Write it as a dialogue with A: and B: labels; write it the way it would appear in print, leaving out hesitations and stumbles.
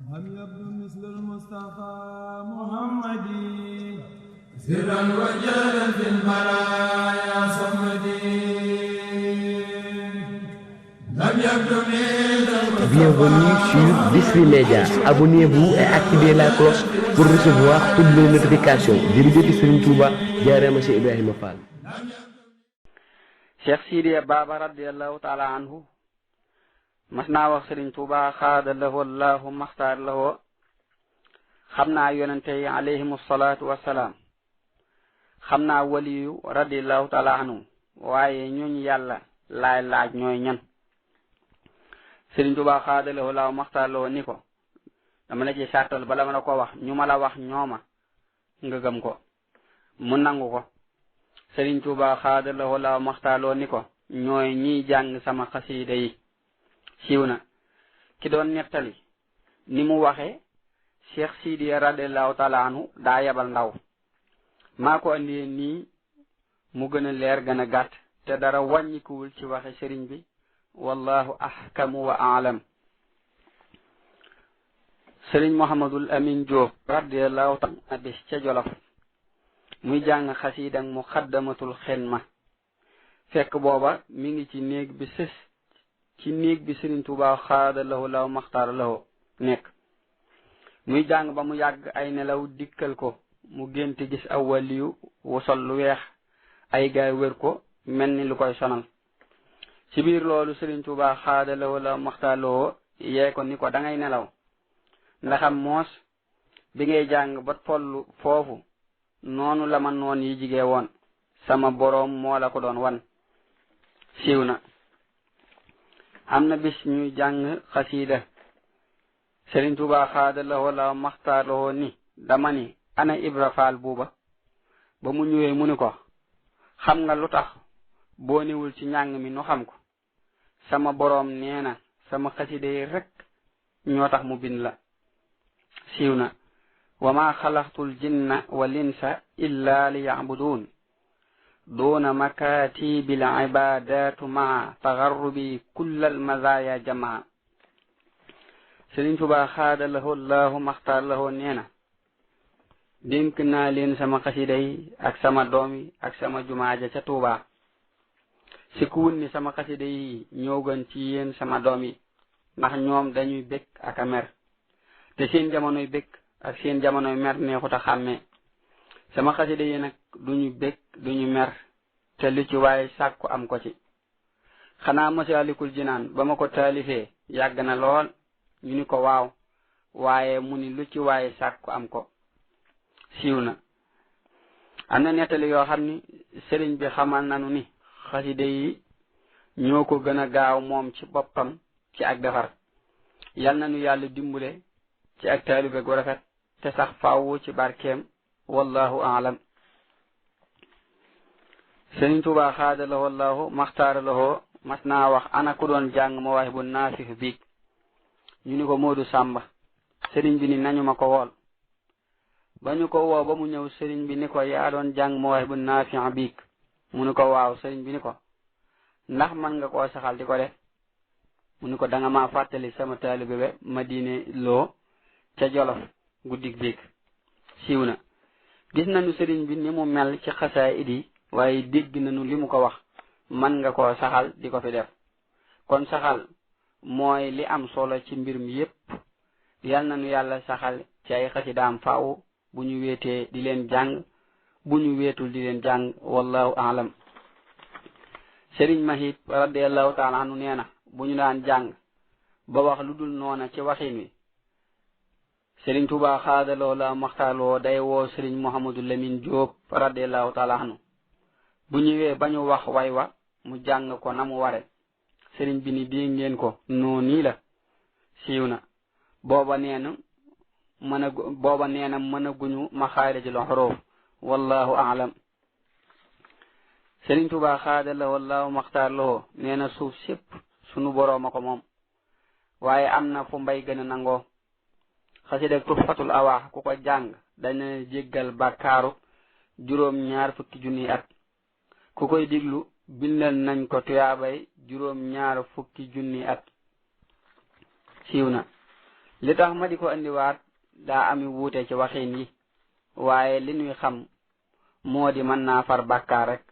A: هل يبدو مثل المصطفى محمد سرا وجهرا في البرايا صمدي لم يبدو مثل
B: Bienvenue sur Bichri Média. Abonnez-vous et activez la cloche pour recevoir toutes les notifications. Jërëjëf Serigne Touba jaarama Cheikh Ibrahima Fall.
C: Cheikh Sidiya Baba radiyallahu taala anhu mas naa wax Serigne Touba xaada lahu allahu maxtaar lahu xam naa yonente yi alayhimu salaatu wassalaam xam naa waliyu radiyallahu taala anhu waaye ñooñu yàlla laay laaj ñooy ñan. Serigne Touba xaada lahu allahu maxtaar lahu ni ko dama la ci sartal bala ma la ko wax ñu ma la wax ñooma nga gëm ko mu nangu ko. Serigne Touba xaada lahu allahu maxtaar lahu ni ko ñooy ñiy jàng sama xasiida yi. siiw na ki doon nettali ni mu waxe Cheikh Sidiya radiyallahu taala anhu daa yabal ndaw maa ko andee nii mu gën a leer gën a gàtt te dara wàññikuwul ci waxe sëriñ bi wallahu ahkamu wa aalam. Sëriñ Mouhamadul Amin Diop radiyallahu taala bis ca Jolof muy jàng xasiida mu xaddamatul xidma fekk booba mi ngi ci néeg bi sës ci néeg bi Serigne Touba xaada lahu law maxtaar lahu nekk muy jàng ba mu yàgg ay nelaw dikkal ko mu gént gis aw waliyu wu sol lu weex ay gaay wër ko mel ni lu koy sonal ci biir loolu Serigne Touba xaada lahu law maxtaar lahu yee ko ni ko dangay nelaw ndaxam moos bi ngay jàng ba tollu foofu noonu la ma noon yi jigee woon sama boroom moo la ko doon wan. siiw na am na bis ñuy jàng xasiida Serigne Touba xaada lahu la maxtaar lahu ni dama ni ana Ibra Faal buuba ba mu ñëwee mu ni ko xam nga lu tax boo niwul ci njàng mi nu xam ko sama boroom nee na sama xasiida yi rek ñoo tax mu bind la. siiw na wa ma xalaqtul jinna wal insa illa li ya'budun duna makatibil ibadatu ma tagarrubi kullal mazaya jamaa. Serigne Touba xaada lahu allahu maxtaar lahu nee na dénk naa leen sama xasida yi ak sama doom yi ak sama jumaaja ca Touba si kuwun ni sama xasida yi ñoo gën ci yéen sama doom yi ndax ñoom dañuy bëgg ak a mer te seen jamonoy bëgg ak seen jamonoy mer neexut a xàmmee. sama xasida yi nag duñu bëgg duñu mer te lu ci waaye sàkku am ko ci. xanaa Masaalikul Jinaan ba ma ko taalifee yàgg na lool ñu ni ko waaw waaye mu ni lu ci waaye sàkku am ko. siiw na am na nettali yoo xam ni sëriñ bi xamal nanu ni xasida yi ñoo ko gën a gaaw moom ci boppam ci ak defar. yal na nu yàlla dimbule ci ak taalibe gu rafet te sax faawu ci barkeem wallahu aalam. Serigne Touba xaada lahu allahu maxtaara lahu mas naa wax ana ku doon jàng Mawaahibu Naafi biig ñu ni ko Moodu Sàmba. Serigne bi ni nañu ma ko wool ba ñu ko woo ba mu ñëw Serigne bi ni ko yaa doon jàng Mawaahibu Naafi biig mu ni ko waaw. Serigne bi ni ko ndax man nga koo saxal di ko def mu ni ko danga maa fàttali sama taalibe be Madine Lo ca Jolof guddig biig. siiw na gis nañu Serigne bi ni mu mel ci xasaayid yi waaye dégg nañu li mu ko wax man nga koo saxal di ko fi def kon saxal mooy li am solo ci mbir mi yépp. yal nañu yàlla saxal ci ay xasidaam faaw bu ñu wéetee di leen jàng bu ñu wéetul di leen jàng wallahu aalam. Serigne Mahib radiyallahu taala anhu nee na bu ñu daan jàng ba wax lu dul noona ci waxin wi Serigne Touba xaada lahu la maxtaar lahu day woo Serigne Mouhamadou Lamine Diop radiyallahu taala anhu bu ñëwee ba ñu wax way wa mu jàng ko na mu ware Serigne bi ni dégg ngeen ko noo nii la. siiw na booba nee na mën a guñu maxaarijul xuruuf wallahu aalam. Serigne Touba xaada lahu allahu maxtaar lahu nee na suuf sépp sunu boroom a ko moom waaye am na fu mbay gën a nangoo. xasida Tuhfatul Awaax ku ko jàng dana jéggal bàkkaaru 2 junni at ku koy diglu bindal nañ ko tuyaabay 2 junni at. siiw na li tax ma di ko andiwaat daa ami wuute ci waxin yi waaye li ñuy xam moo di mën naa far bàkkaar rek